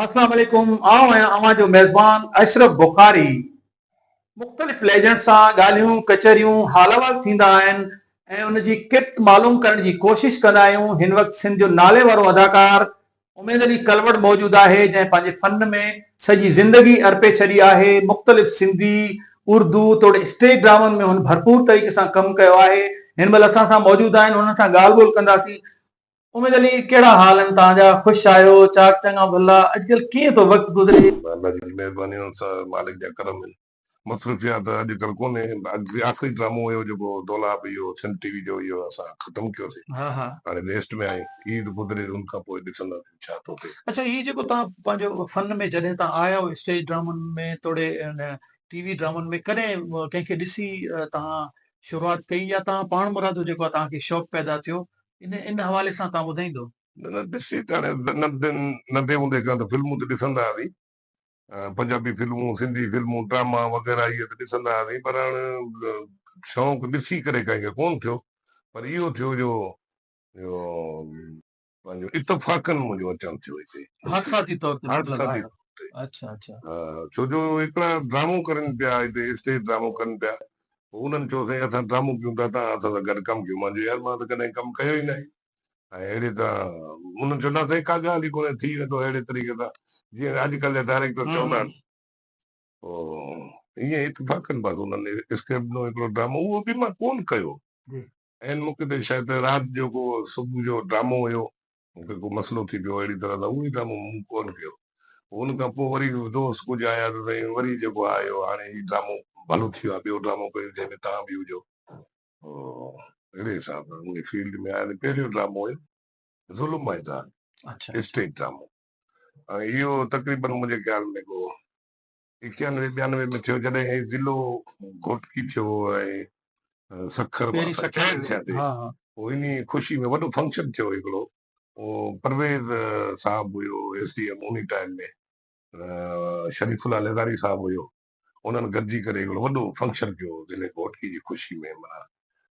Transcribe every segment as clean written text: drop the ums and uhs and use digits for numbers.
اسلام عليڪم آئون آهيان اوهان جو ميزبان اشرف بخاري مختلف ليجنڊ سان ڳالهيون ڪچهريون حال احوال ٿيندا آهن ۽ ان جي ڪرت معلوم ڪرڻ جي ڪوشش ڪندا آهيون هن وقت سنڌ جو نالي وارو اداڪار اميد علي ڪلوڙ موجود آهي جنهن پنهنجي فن ۾ سڄي زندگي ارپي ڇڏي آهي مختلف سنڌي اردو توڙي اسٽيج ڊرامن ۾ هن ڀرپور طريقي سان ڪم ڪيو آهي هن مهل اسان سان موجود آهن انهن سان ڳالهه ٻولهه ڪنداسين اميد علي ڪهڙا حال آهن توهان جا خوش آهيو چاڪ چڱا ڀلا اڄڪلهه ڪيئن ٿو وقت گذري. الله جي مهرباني سان مالڪ جا ڪرم آهن مصروفيات اڄڪلهه ڪونهي آخري ڊرامو هيو جيڪو دولاب اهو سنڌ ٽي وي جو اهو اسان ختم ڪيوسين ها ها هاڻي ريسٽ ۾ آهيون عيد گذري ان کان پوء ڏسنداسين ڇا ٿو ٿئي. اڇا هي جيڪو توهان پنهنجو فن ۾ جڏهن توهان آيا آهيو اسٽيج ڊرامن ۾ توڙي ان ٽي وي ڊرامن ۾ ڪڏهن ڪنهن کي ڏسي توهان شروعات ڪئي يا توهان پاڻ مرادو جيڪو آهي توهان کي شوق پيدا ٿيو ان ان حوالي سان توهان ٻڌائيندو. نه نه ڏسي ته هاڻي ننڍي هوندي کان ته فلمون ته ڏسندا هئاسين پنجابي فلمون سنڌي فلمون ڊراما وغيره اهي ته ڏسندا هئاسين پر هاڻي شوق ڏسي ڪري ڪنهن کي ڪونه ٿيو پر اهو ٿيو جو پنهنجو اتفاقن منهنجو اچڻ ٿيو هتي حادثاتي طور تي مطلب حادثاتي آيو اڇا اڇا ڇو جو هڪڙا ڊرامو ڪرن پيا هتي اسٽيج ڊرامو ڪن پيا پوء انهن چيو سائين اسان ڊرامو ڪيون ٿا تان اسان سان گڏ ڪم ڪيو مان چيو يار مان ته ڪڏهن ڪم ڪيو ئي ناهي ۽ اهڙي طرح انهن چيو نه سائين ڪا ڳالهه ئي ڪونهي ٿي ويندو اهڙي طريقي سان جيئن اڄڪلهه جا ڊائريڪٽر چوندا آهن پوء ائين اتفاقن بس انهن اسڪرپٽ ڏنو هڪڙو ڊرامو اهو به مان ڪونه ڪيو عين موقعي تي شايد رات جو ڪو صبح جو ڊرامو هيو مون کي ڪو مسئلو ٿي پيو اهڙي طرح سان اهو ئي ڊرامو مون ڪونه ڪيو پوء ان کان پوء وري دوست ڪجهه آيا ته سائين وري جيڪو آهي هاڻي هي ڊرامو ڀلو ٿي ويو آهي ٻيو ڊرامو ڪيو جنهن ۾ توهان به هجو اهڙي حساب سان ان فيلڊ ۾ آيا ته پهريون ڊرامو هيو ظلم ۽ زال اسٽيج ڊرامو ۽ اهو تقريبن منهنجي خيال ۾ ڪو ايڪيانوي ٻيانوي ۾ ٿيو جڏهن هي ضلعو گهوٽڪي ٿيو ۽ سکر مان اسان چين ٿيا ٿي پوء انهي خوشي ۾ وڏو فنڪشن ٿيو هڪڙو اهو پرويز صاحب هيو ايس ڊي ايم انهي ٽائيم ۾ شريف الله لغاري صاحب هيو انهن گڏجي ڪري هڪڙو وڏو فنڪشن ڪيو ضلعي گهوٽڪي جي خوشي ۾ معنيٰ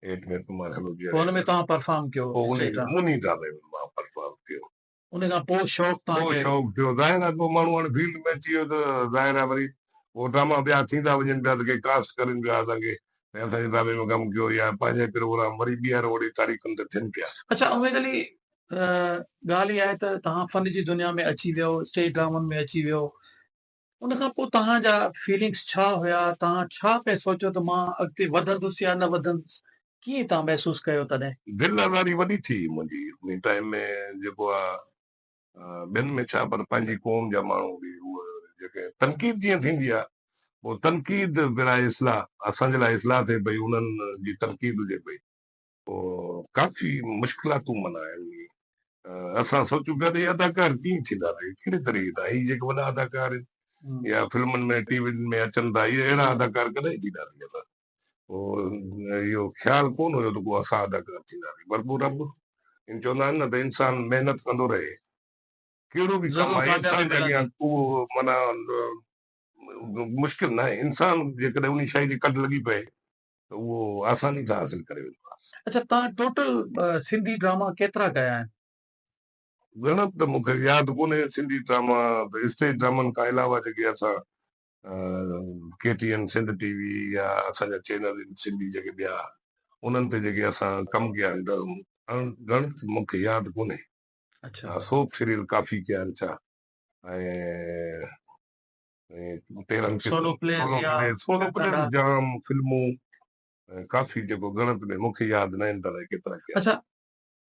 ايٽ ۾ مان هلو جي ان ۾ توهان پرفارم ڪيو انهي ڊرامي ۾ مان پرفارم ڪيو ان کان پوء شوق توهان پوء شوق ٿيو. ظاهر آهي پوء ماڻهو هاڻي فيلڊ ۾ اچي ويو ته ظاهر آهي وري پوء ڊراما ٻيا ٿيندا وڃن پيا ته ڪي ڪاسٽ ڪرين پيا اسان کي ۽ اسان جي ڊرامي ۾ ڪم ڪيو يا پنهنجا ئي پروگرام وري ٻيهر اوڙي تاريخن تي ٿين پيا. اڇا اميد علي ڳالهه اها آهي ته توهان فن جي دنيا ۾ اچي ويو اسٽيج ڊرامن ۾ اچي ويو ان کان پوء توهان جا فيلنگس ڇا هيا؟ توهان ڇا پئي سوچيو ته مان اڳتي وڌندس يا نه وڌندس؟ ڪيئن توهان محسوس ڪيو تڏهن؟ دل آزاري وڏي ٿي منهنجي انهي ٽائيم ۾ جيڪو آ ٻين ۾ ڇا پر پنهنجي قوم جا ماڻهو به اهي جيڪي تنقيد جيئن ٿيندي آ پوء تنقيد براء اصلاح اسان جي لاء اصلاح ٿئي پئي انهن جي تنقيد هجي پئي پوء ڪافي مشڪلاتون معنيٰ آهن. اسان سوچون پيا ته هي اداڪار ڪيئن ٿيندا ته ڪهڙي طريقي سان هي جيڪي وڏا اداڪار آهن يا فلمن ۾ ٽي وين ۾ اچن ٿا اهي اهڙا اداڪار ڪڏهن ٿينداسين اسان پوء اهو خيال ڪونه هيو ته ڪو اسان اداڪار ٿينداسين پر پوء رب ان چوندا آهن نه ته انسان محنت ڪندو رهي ڪهڙو به ڪم آهي انسان جي اڳيان اهو معنيٰ مشڪل ناهي انسان جيڪڏهن ان شيء جي ڪڍ لڳي پئي ته اهو آساني سان حاصل ڪري ويندو آهي. اڇا توهان ٽوٽل سنڌي ڊراما ڪيترا ڪيا آهن؟ ڳڻپ ته مون کي ياد ڪونهي سنڌي ڊراما ته اسٽيج ڊرامن کان علاوه جيڪي اسان K T N Sindh T V يا اسان جا چينل آهن سنڌي جيڪي ٻيا انهن تي جيڪي اسان ڪم ڪيا آهن ته ڳڻپ مون کي ياد ڪونهي. اڇا. سوپ سيريل ڪافي ڪيا آهن ڇا ۽ 13 سولو پليز يا سولو پليز جام فلمون ڪافي جيڪو ڳڻپ ۾ مونکي ياد نه آهن ته ڪيترا ڪيا. اڇا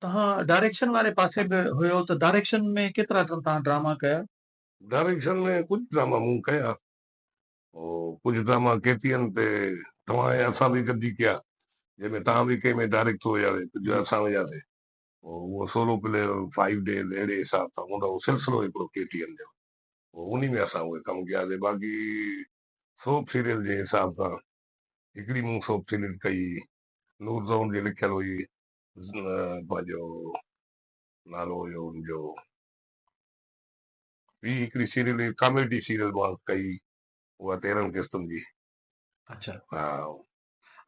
توهان ڊائريڪشن واري پاسي به هيو ته ڊائريڪشن ۾ ڪيترا توهان ڊراما ڪيا؟ ڊائريڪشن ۾ ڪجهه ڊراما مون ڪيا ڪجهه ڊراما ڪي ٽي اين تي توهان ۽ اسان به گڏجي ڪيا جنهن ۾ توهان به ڪنهن ۾ ڊائريڪٽ هياسي ڪجهه اسان هياسي اهو سولو پلي فائيو ڊيز اهڙي حساب سان هوندو هو سلسلو هڪڙو ڪي ٽي اين جو پوء انهي ۾ اسان اهي ڪم ڪياسين باقي سوپ سيريل جي حساب سان هڪڙي مون سوپ سيريل ڪئي نور زئون جي لکيل هئي پنهنجو نالو هيو ان جو ٻي هڪڙي سيريل هئي ڪاميڊي سيريل مان ڪئي اها 13 قسطن جي. اڇا ها.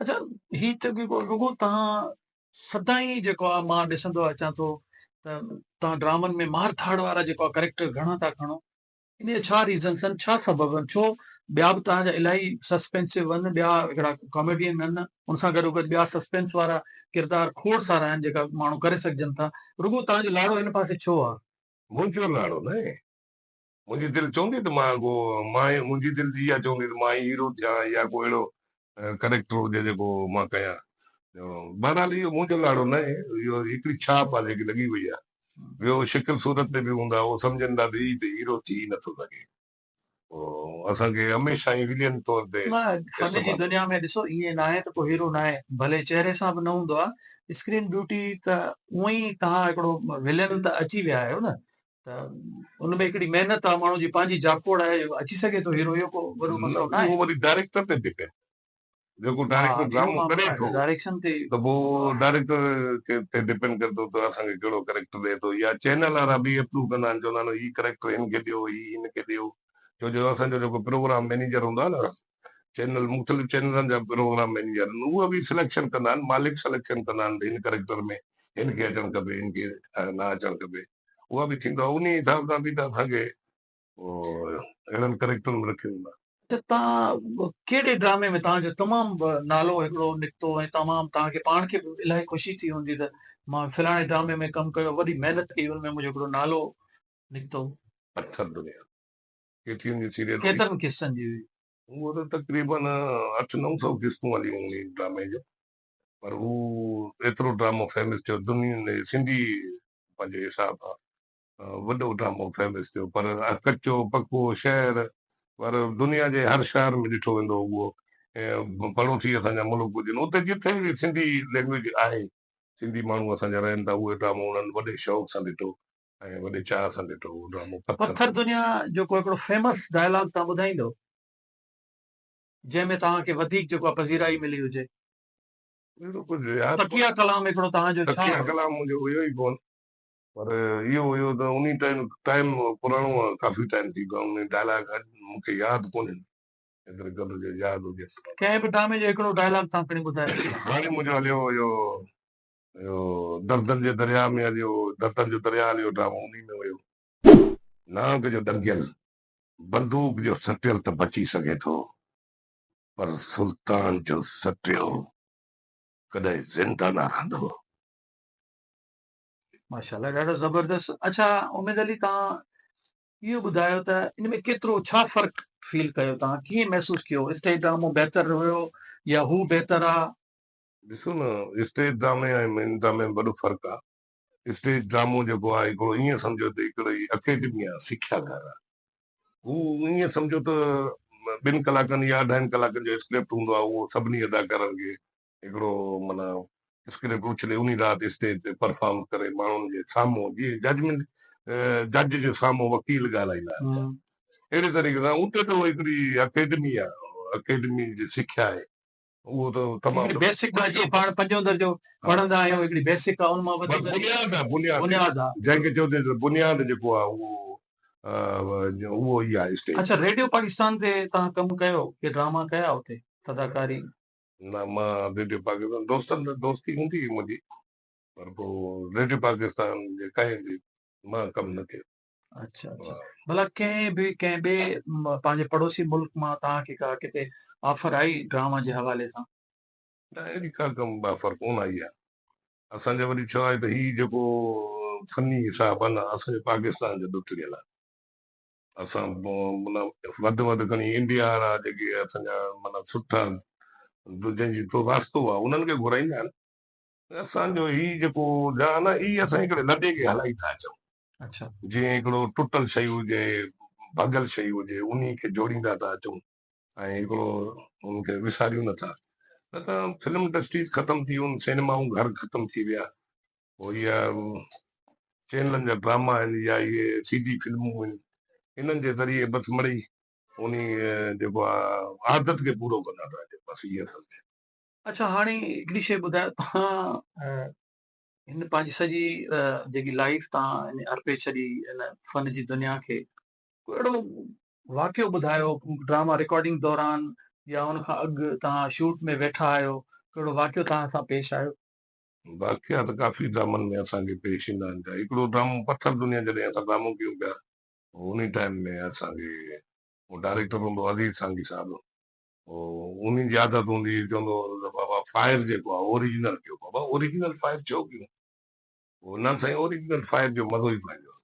اڇا هي ته رڳو تهان سدائين جيڪو آ مان ڏسندو اچان ٿو ته تهان ڊرامن ۾ مار ڌاڙ وارا جيڪو آ ڪريڪٽر گهڻا ٿا کڻو. انهيء جا ڇا ريزنس آهن، ڇا سبب آهن، ڇو ٻيا به توهان جا الاهي سسپينسو آهن، ٻيا هڪڙا ڪاميڊين آهن، ان سان گڏوگڏ ٻيا سسپينس وارا ڪردار کوڙ سارا آهن جيڪا ماڻهو ڪري سگهجن ٿا، رڳو توهان جو لاڙو ان پاسي ڇو آهي؟ منهنجو لاڙو ناهي، منهنجي دل چوندي ته مان ڪو مان منهنجي دل اها چوندي ته مان ئي هيرو ٿيان يا ڪو اهڙو ڪريڪٽر هجي جيڪو مان ڪيان. بهرحال اهو منهنجو لاڙو ناهي، اهو هڪڙي ڇاپ آهي جيڪي لڳي وئي آهي. ٻيو شڪل صورت تي به هوندا، اهو سمجهن ٿا ته هي ته هيرو ٿي ئي نٿو سگهي. پوء اسان کي هميشه ئي ولين طور تي نه فن جي دنيا ۾ ڏسو ائين ناهي ته ڪو هيرو ناهي، ڀلي چهري سان به نه هوندو آهي، اسڪرين بيوٽي ته اونئن ئي توهان هڪڙو ولين ته اچي ويا آهيو نه، ته ان ۾ هڪڙي محنت آهي، ماڻهو جي پنهنجي جاکوڙ آهي، اچي سگهي ٿو هيرو، اهو ڪو وڏو مسئلو ناهي. اهو وري ڊائريڪٽر تي ڊپينڊ، جيڪو ڊائريڪٽر ڊرامو ڪري ٿو ڊائريڪشن تي ته پوء ڊائريڪٽر تي ڊپينڊ ڪري ٿو ته اسان کي ڪهڙو ڪريڪٽر ڏئي ٿو يا چينل وارا به اپروو ڪندا آهن چوندا آهن هي ڪريڪٽر هن کي ڏيو هي هن کي ڏيو ڇو جو اسان جو جيڪو پروگرام مئنيجر هوندو آهي نه چينل مختلف چينلن جا پروگرام مئنيجر آهن اهي به سليڪشن ڪندا آهن مالڪ سليڪشن ڪندا آهن ته هن ڪريڪٽر ۾ هن کي اچڻ کپي هن کي نه اچڻ کپي اها به ٿيندو آهي انهي حساب سان به ته اسان کي اهڙن ڪريڪٽرن ۾ رکيو ويندو آهي. ته توهان ڪهڙي ڊرامي ۾ توهان جو تمام نالو هڪڙو نڪتو ۽ تمام توهان کي پاڻ کي به الاهي خوشي ٿي هوندي ته مان فلاڻي ڊرامي ۾ ڪم ڪيو وڏي محنت ڪئي ان ۾ منهنجو هڪڙو نالو نڪتو. پٿر دنيا ڪيترين جي سيريل هئي. ڪيترن قسطن جي هئي؟ اهو ته تقريبن اٺ نو سئو قسطون هليون انهي ڊرامي جون پر هو ايترو ڊرامو فيمس ٿيو دنيا سنڌي پنهنجي حساب سان وڏو ڊرامو فيمس ٿيو پر ڪچو پڪو شهر پر دنيا جي هر شهر ۾ ڏٺو ويندو هو اهو پڙوسي اسان جا ملڪ هجن اتي جٿي به سنڌي لينگويج آهي سنڌي ماڻهو اسان جا رهن ٿا اهي ڊرامو انهن وڏي شوق سان ڏٺو ۽ وڏي چاهه سان ڏٺو اهو ڊرامو پٿر پٿر دنيا جو ڪو هڪڙو فيمس ڊائلاگ توهان ٻڌائيندو جنهن ۾ توهان کي وڌيڪ جيڪو آهي پذيرائي ملي هجي. اهڙو ڪجهه ياد تڪيه ڪلام هڪڙو توهان جو ڇا تڪيه ڪلام منهنجو هيو ئي ڪونه پر اهو هيو ته انهي ٽائيم ٽائيم پراڻو آهي ڪافي ٽائيم ٿي ويو آهي انهي ڊائلاگ اڄ مون کي ياد ڪونهن ايتري قدر جو ياد هجي. ڪنهن به ڊرامي جو هڪڙو ڊائلاگ توهان کڻي ٻڌايو. هاڻي منهنجو هليو اهو اهو دردن جي درياء ۾ هليو دردن جو درياء هليو ڊرامو انهي ۾ هيو. نانگ جو ڏنگيل بندوق جو سٽيل ته بچي سگهي ٿو پر سلطان جو سٽيو ڪڏهن زنده نه رهندو. ماشاءالله ڏاڍو زبردست اڇا اميد علي توهان اهو ٻڌايو ته ان ۾ ڪيترو ڇا فرق فيل ڪيو توهان ڪيئن محسوس ڪيو اسٽيج ڊرامو بهتر هيو يا هو بهتر آ؟ ڏسو نه اسٽيج ڊرامي ۽ مين ڊرامي ۾ وڏو فرق آ اسٽيج ڊرامو جيڪو آ هڪڙو ائين سمجهو ته هڪڙي اڪيڊمي آ سکيا گهر آ هو ائين سمجهو ته ٻن ڪلاڪن يا اڍائين ڪلاڪن جو اسڪرپٽ هوندو آ اهو سڀني اداڪارن کي هڪڙو معنيٰ اسڪرپٽ اڇلي انهي رات اسٽيج تي پرفارم ڪري ماڻهن جي سامهون جيئن ججمينٽ جج جي سامهون وڪيل ڳالهائيندا آهن اهڙي طريقي سان اتي ته هڪڙي اڪيڊمي آهي اڪيڊمي جي سکيا آهي اهو ته تمام بيسڪ آهي جيئن پاڻ پنجون درجو پڙهندا آهيون هڪڙي بيسڪ آهي ان مان وڌيڪ بنياد آهي بنياد بنياد آهي جنهن کي چئجي ته بنياد جيڪو آهي اهو اهو ئي آهي اسٽيج. اڇا ريڊيو پاڪستان تي توهان ڪم ڪيو ڪي ڊراما ڪيا اتي صداڪاري؟ نه مان ريڊيو پاڪستان دوستن سان دوستي هوندي هئي منهنجي پر پوء ريڊيو پاڪستان جي ڪنهن به مان ڪم نه ڪيو. اڇا اڇا ڀلا ڪنهن به ڪنهن ٻئي پنهنجي پڙوسي ملڪ مان توهان کي ڪا ڪٿي آفر آئي ڊراما جي حوالي سان؟ نه اهڙي ڪا ڪم آفر ڪونه آئي آهي. اسان جو وري ڇا آهي ته هي جيڪو فني حساب آهي نه اسان جو پاڪستان جو ڏتڙيل آهي. اسان معنيٰ وڌ وڌ کڻي انڊيا وارا جيڪي اسان جا معنيٰ سٺا جنهن جي تو واسطو آهي انهن کي گهرائيندا آهن. اسان جو هي جيڪو جهان آهي هي اسان هڪڙي لڏي کي هلائي ٿا اچون. اڇا. جيئن هڪڙو ٽٽل شيء هجي، ڀڳل شيء هجي انهي کي جوڙيندا ٿا اچون ۽ هڪڙو ان کي وساريون نٿا. نه ته فلم انڊسٽريز ختم ٿي ويون، سئنيمائون گهر ختم ٿي ويا. پوء اها چينلن جا ڊراما آهن يا اهي سي ڊي فلمون آهن انهن جي ذريعي بس مڙئي انهي جيڪو آهي عادت کي پورو ڪندا ٿا اچن بس اها سمجهه. اڇا هاڻي هڪڙي شيء ٻڌايو توهان هن پنهنجي سڄي جيڪي لائيف توهان هن ارپي ڇڏي هن فن جي دنيا کي ڪو اهڙو واقعو ٻڌايو ڊراما رڪارڊنگ دوران يا ان کان اڳ توهان شوٽ ۾ ويٺا آهيو ڪهڙو واقعو توهان سان پيش آيو؟ واقعا ته ڪافي ڊرامن ۾ اسان کي پيش ايندا آهن. هڪڙو ڊرامو پٿر دنيا جڏهن اسان ڊرامو ڪيون پيا انهي ٽائيم ۾ اسان کي هو ڊائريڪٽر هوندو هو عزيز سانگي صاحب هو انهي جي عادت هوندي هئي چوندو هو ته بابا فائر جيڪو آهي اوريجنل ڪيو بابا اوريجنل فائر ڇو ڪيون هو نه سائين اوريجنل فائر جو مزو ئي پنهنجو آهي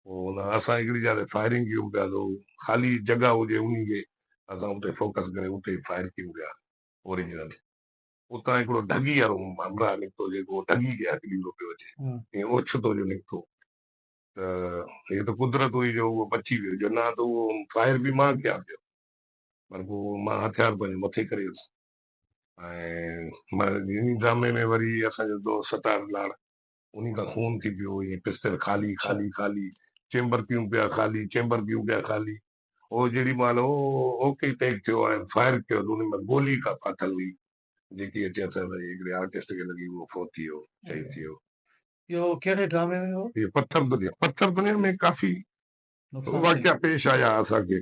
پوء ان اسان هڪڙي جاء تي فائرنگ ڪيون پيا ته خالي جڳهه هجي انهي کي اسان اتي فوڪس ڪري اتي فائر ڪيون پيا اوريجنل اتان هڪڙو ڍڳي وارو همراهه نڪتو جيڪو ڍڳي کي هڪ ڏيندو پيو اچي ائين اوچتو جو نڪتو ته هي ته قدرت هئي جو اهو بچي ويو جو نه ته اهو فائر به مان ڪيان پيو پر پوء مان هٿيار پنهنجو مٿي ڪري ويس ۽ مان انهي ڊرامي ۾ وري اسان جو دوست ستار لاڙ انهي کان خون ٿي پيو ائين پستل خالي خالي خالي چيمبر ڪيون پيا خالي چيمبر ڪيون پيا خالي او جيڏي مهل او اوڪي ٽيڪ ٿيو ۽ فائر ڪيو ته انهي ۾ گولي ڪا ڦاٿل هئي جيڪي اچي اسان جي هڪڙي آرٽسٽ کي لڳي اهو فوت ٿي ويو شهيد ٿي ويو. اهو ڪهڙي ڊرامي ۾ هو؟ اهو پٿر دنيا پٿر دنيا ۾ ڪافي واقعا پيش آيا اسان کي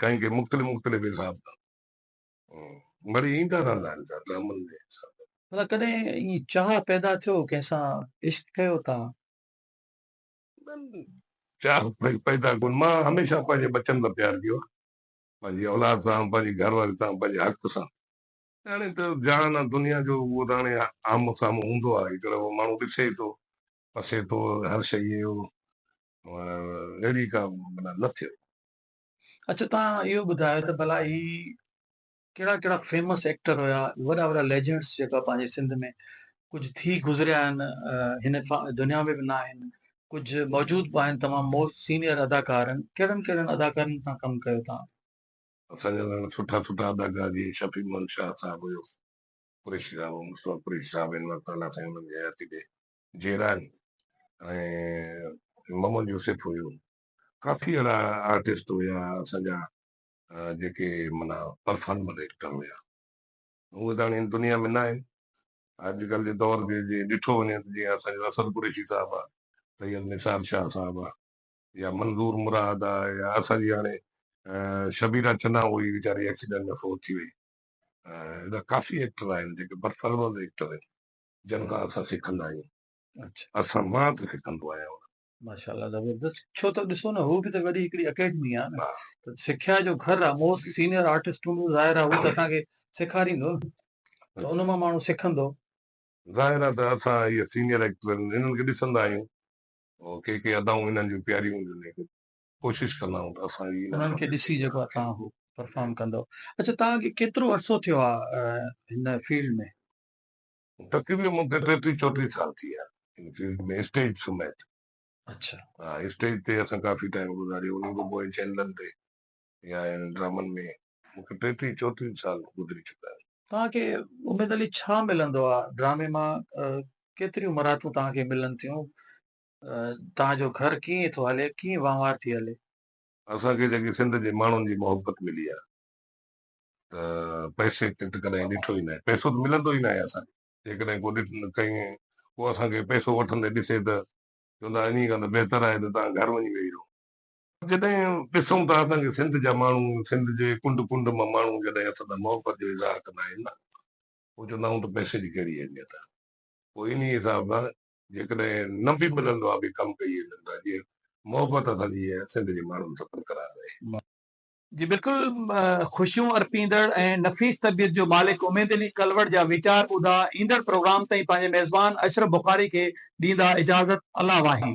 ڪنهن کي مختلف مختلف حساب سان وري ايندا رهندا آهن ڇا ڊرامن جي حساب سان. ڀلا ڪڏهن ائين چاهه پيدا ٿيو ڪنهن سان عشق ڪيو توهان؟ چاهه پيدا ڪونه مان هميشه پنهنجي ٻچن سان پيار ڪيو آهي پنهنجي اولاد سان پنهنجي گهر واري سان پنهنجي حق سان هاڻي ته جهان آ دنيا جو اهو ته هاڻي آمهون سامهون هوندو آهي هڪڙو ماڻهو ڏسي ٿو پسي ٿو هر شيء جو اهڙي ڪا معنيٰ نه ٿيو. اڇا توهان اهو ٻڌايو ته ڀلا هي ڪهڙا ڪهڙا فيمس ايڪٽر هيا وڏا وڏا ليجنڊس جيڪا پنهنجي سنڌ ۾ ڪجهه ٿي گذريا آهن هن دنيا ۾ به نه آهن ڪجهه موجود به آهن تمام موسٽ سينيئر اداڪار آهن ڪهڙن ڪهڙن اداڪارن سان ڪم ڪيو توهان؟ اسان جا ته سٺا سٺا اداڪار جيئن شفيع محمد شاهه صاحب هيو قريشي صاحب مصطفيٰ قريشي صاحب هن وقت الله سائين انهن جي حياتي ڏي جيئرا آهن ۽ محمد يوسف هيو ڪافي اهڙا آرٽسٽ هيا اسان جا جيڪي معنيٰ پرفارمر ايڪٽر هيا اهي ته هاڻي هن دنيا ۾ نه آهن اڄڪلهه جي دور کي جي ڏٺو وڃي ته جيئن اسان جو اسد قريشي صاحب آهي سيد نثار شاهه صاحب آهي يا منظور مراد آهي يا اسان جي هاڻي شبيره چنا هئي ويچاري ايڪسيڊنٽ ۾ فوت ٿي وئي اهڙا ڪافي ايڪٽر آهن جيڪي پرفارمر ايڪٽر آهن جن کان اسان سکندا آهيون اسان مان ته سکندو آهيان ماشاءالله زبردست ڇو ته ڏسو نه هو به ته وڏي هڪڙي اڪيڊمي آ نه ته سکيا جو گهر آ موسٽ سينيئر آرٽسٽ هوندو ظاهر آ هو ته اسان کي سيکاريندو ته ان مان ماڻهو سکندو. ظاهر آ ته اسان اهي سينيئر ايڪٽر انهن کي ڏسندا آهيون ڪي ڪي ادائون انهن جون پياريون هونديون آهن ڪوشش ڪندا آهيون ته اسان به انهن کي ڏسي جيڪو آ توهان هو پرفارم ڪندو. اڇا توهان کي ڪيترو عرصو ٿيو آ هن فيلڊ ۾؟ تقريبن مون کي ٽيٽيهه چوٽيهه سال ٿي ويا ان فيلڊ ۾ اسٽيج سميت. اڇا. ها اسٽيج تي اسان ڪافي ٽائيم گذاريو ان کان پوء چينلن تي يا انهن ڊرامن ۾ مون کي ٽيٽيهه چوٽيهه سال گذري چڪا آهن. توهان کي اميد علي ڇا ملندو آ ڊرامي مان ڪيتريون مراعتون توهان کي ملن ٿيون توهان جو گهر ڪيئن ٿو هلي ڪيئن وهنوار ٿي هلي؟ اسان کي جيڪي سنڌ جي ماڻهن جي محبت ملي آ ته پئسي کي ته ڪڏهن ڏٺو ئي ناهي پئسو ته ملندو ئي ناهي اسان کي جيڪڏهن ڪو ڪنهن ڪو اسان کي پئسو وٺندي ڏسي ته چوندا انهي کان ته بهتر آهي ته توهان گهر وڃي ويهي رهو. جڏهن ڏسون ٿا اسان کي سنڌ جا ماڻهو سنڌ جي ڪنڊ ڪنڊ مان ماڻهو جڏهن اسان سان محبت جو اظهار ڪندا آهن نه پوء چوندا آهيون ته پئسي جي ڪهڙي اهميت آهي پوء انهي حساب سان جيڪڏهن نه به ملندو آهي به ڪم ڪئي ويندن ٿا جيئن محبت اسان جي سنڌ جي ماڻهن سان برقرار رهي. جي بلڪل خوشيون ارپيندڙ ۽ نفيس طبيعت جو مالڪ اميد علي ڪلوڙ جا ويچار ٻڌا ايندڙ پروگرام تائين پنهنجي ميزبان اشرف بخاري کي ڏيندا اجازت الله واهي.